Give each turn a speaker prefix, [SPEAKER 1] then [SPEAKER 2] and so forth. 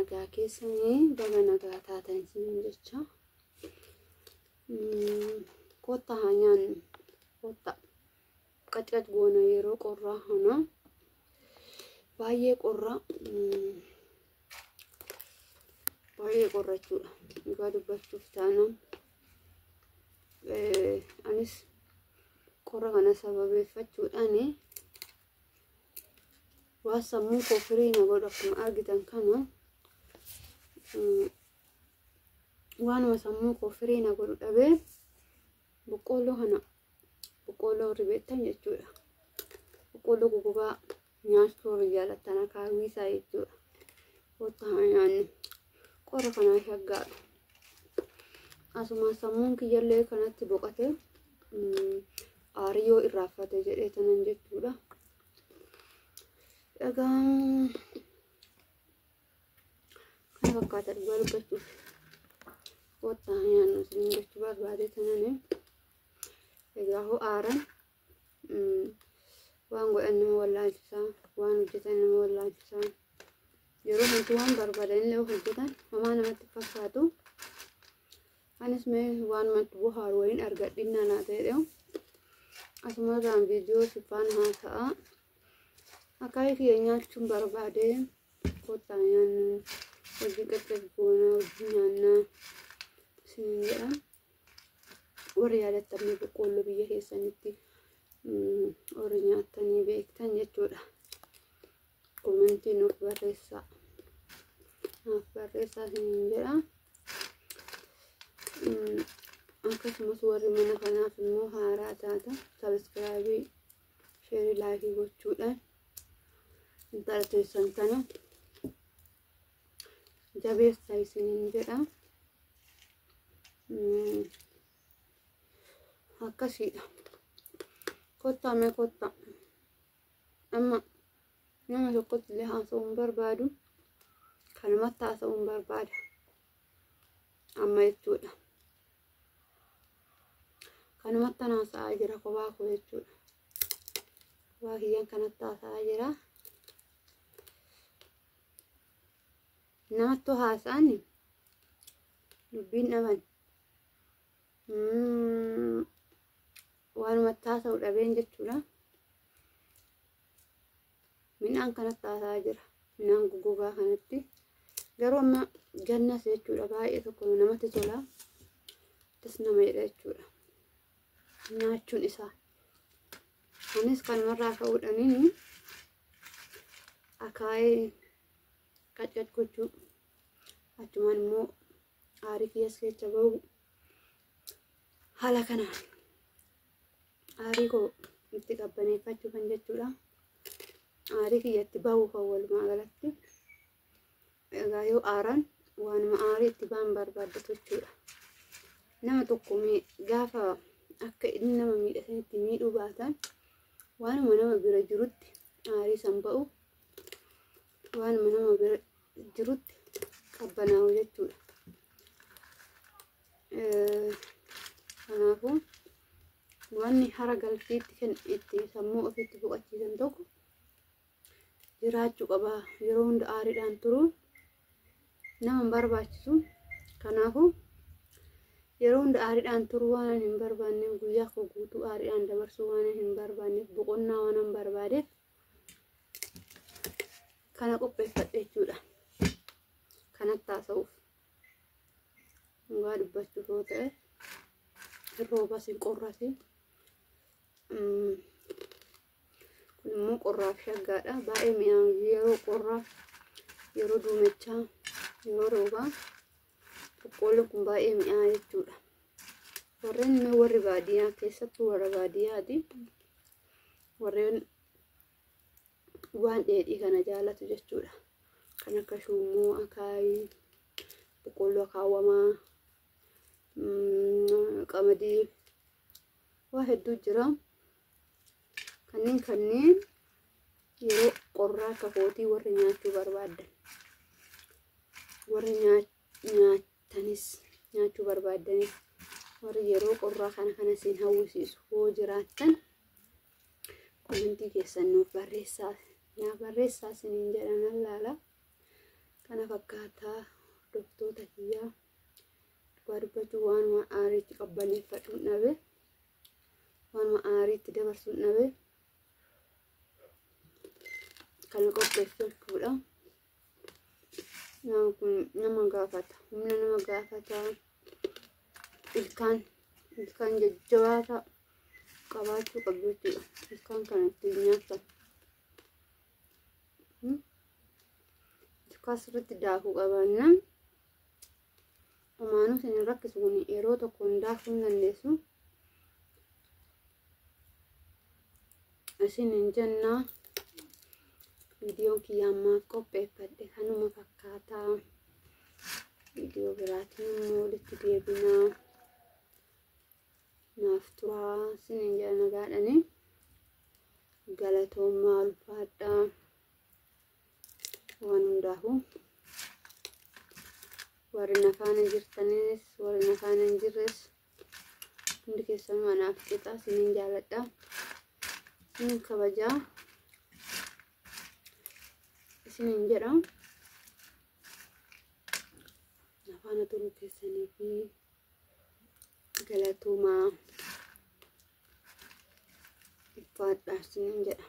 [SPEAKER 1] Nagaa keessanii baga nagaa taatan isiniin jecha. Kottaa haa nyaannu. Kottaa qacac goona yeroo qorraa kana. Baay'ee qorra. Baay'ee qorra jechuudha. Dhugaa dubbachuuf taanaan. Anis qorra kana sababeeffachuudhaan waan sammuu koo firii na godhu akkuma argitan kana waanuma sammuu koo firii na godhu dhabee boqqoolloo kana boqqoolloo warri beektan jechuudha. Boqqoolloo gogogaa nyaachuu warri jaallattan akaawwii isaa jechuudha. Kottaa haa nyaannu. Qorra kanaa shaggaadha. Asuma sammuun kiyyallee kanatti boqote aarii yoo irraanfate jedhee tanan jechuudha. Egaa kana fakkaata dhugaa dubbachuuf. Kottaa haa nyaannu isiniin jechuu barbaade tanani. Egaa hoo aaran waan godhan nama wallaalchisaa, waan hojjetan nama wallaalchisaa. Yeroo hantu waan barbaadan illee hojjetan homaa namatti fakkaatu. Anis mee waan manatti bohaaru wayiin argadhinnaa naa ta'edha. Asumarraan viidiyoo si faana haasa'a. Akaayii kiyya nyaachuun barbaade kottaa nyaannu hojii qaccab goona hojii nyaannaa isiniin jedha. Warri yaadattan boqqoolloo biyya keessanitti warri nyaattanii beektan jechuudha. Komentii nuuf barreessaa. Naaf barreessaa isiniin jedha. Akkasumas warri mana kanaaf immoo haaraa taata sabiskiraabii sheerii laayikii gochuudhaan intala teessan kana jabeessaa isiniin jedha. Akkasiidha. Kottaa mee kottaa. Amma nama tokkotti illee haasa'uu hin barbaadu. Kanumatti haasa'uu hin barbaada. Amma jechuudha. Kanumatti haasa'aa jira kophaa koo jechuudha. Kophaa kiyyaan kanatti haasa'aa jira. Namattuu haasa'an dubbiin dhaban. Waanumatti haasa'u dhabeen jechuudha. Midhaan kanatti haasa'aa jira. Midhaan gogogaa kanatti. Garuu amma gannas jechuudha baay'ee tokko namatti tola. Tas nama jedha jechuudha. Nyaachuun isaa. Anis kanumarraa ka'uudhaaniin akaayee qacac gochuu achumaan immoo aarii kiyyas keessa bahu haala kanaan aarii koo itti qabbaneeffachuu kan jechuudha. Aarii kiyyatti bahu kan walumaa galatti. Egaa yoo aaran waanuma aarii itti ba'an barbaaddatu jechuudha. Nama tokko gaafa akka inni nama miidhasanitti miidhuu baatan waanuma nama bira jirutti aarii san ba'u waanuma nama bira jirutti qabbanaa'u jechuudha. Kanaafuu wanni hara galfiitti kan itti sammuu ofiitti boqochiisan tokko jiraachuu qaba. Yeroo hunda aariidhaan turuun nama hin barbaachisu. Kanaafuu yeroo hunda aariidhaan turuu waan hin barbaanneef guyyaa koo guutuu aariidhaan dabarsuu waan hin barbaanneef boqonnaa waan hin barbaadeef kana qopheeffadhe jechuudha. Kanatti haasa'uuf. Dhugaa dubbachuuf yoo ta'e roobas hin qorras. Kun immoo qorraaf shaggaadha. Baay'ee mi'aawu yeroo qorraa, yeroo duumechaa, yeroo roobaa boqqoolloon kun baay'ee mi'aa jechuudha. Warreen warri baadiyyaa keessattuu warra baadiyyaati. Warreen waan dheedhii kana jaalatu jechuudha. Kan akka shummoo, akaayii, boqqoolloo akaawwamaa, qamadii waa hedduu jira. Kanneen yeroo qorraa akka kootii warri nyaachuu barbaaddan. Warri nyaatanis nyaachuu barbaaddanis warri yeroo qorraa kana kana isin hawwisiisu hoo jiraattan komentii keessan nuuf barreessaa. Naaf barreessaa isiniin jedhan laala. Kana fakkaata. fakkaataa hordoftoota kiyyaa. Dhugaa dubbachuu waanuma aariitti qabbaneeffadhuun dhabe, waanuma aariitti dabarsuun dhabe, kana qopheessu jechuudha. Nama kun nama gaafata, humna nama gaafata, ilkaan jajjabaata qabaachuu qabdu jechuudha. Ilkaan kana ittiin nyaatan. Ilkaan sirriitti daakuu qabaannaan homaanuu isin hin rakkisu, kun yeroo tokkoon daakuu hin dandeessu. Isin hin jennaa, viidiyoon kiyya ammaaf qopheeffadhe kanuma fakkaataa. Viidiyoo biraatiin immoo walitti deebinaa. Naaf turaa isiniin jedha nagaadhani. Galatoomaa, ulfaadhaa waan hundaafuu. Warri na faana jirtanis, warri na faana hin jirres, hundi keessanuu anaaf qixa. Isiniin jaaladha. Isinin kabajaa. Isiniin jedha. Na faana turuu keessanii fi galatoomaa, ulfaadhaa isiniin jedha.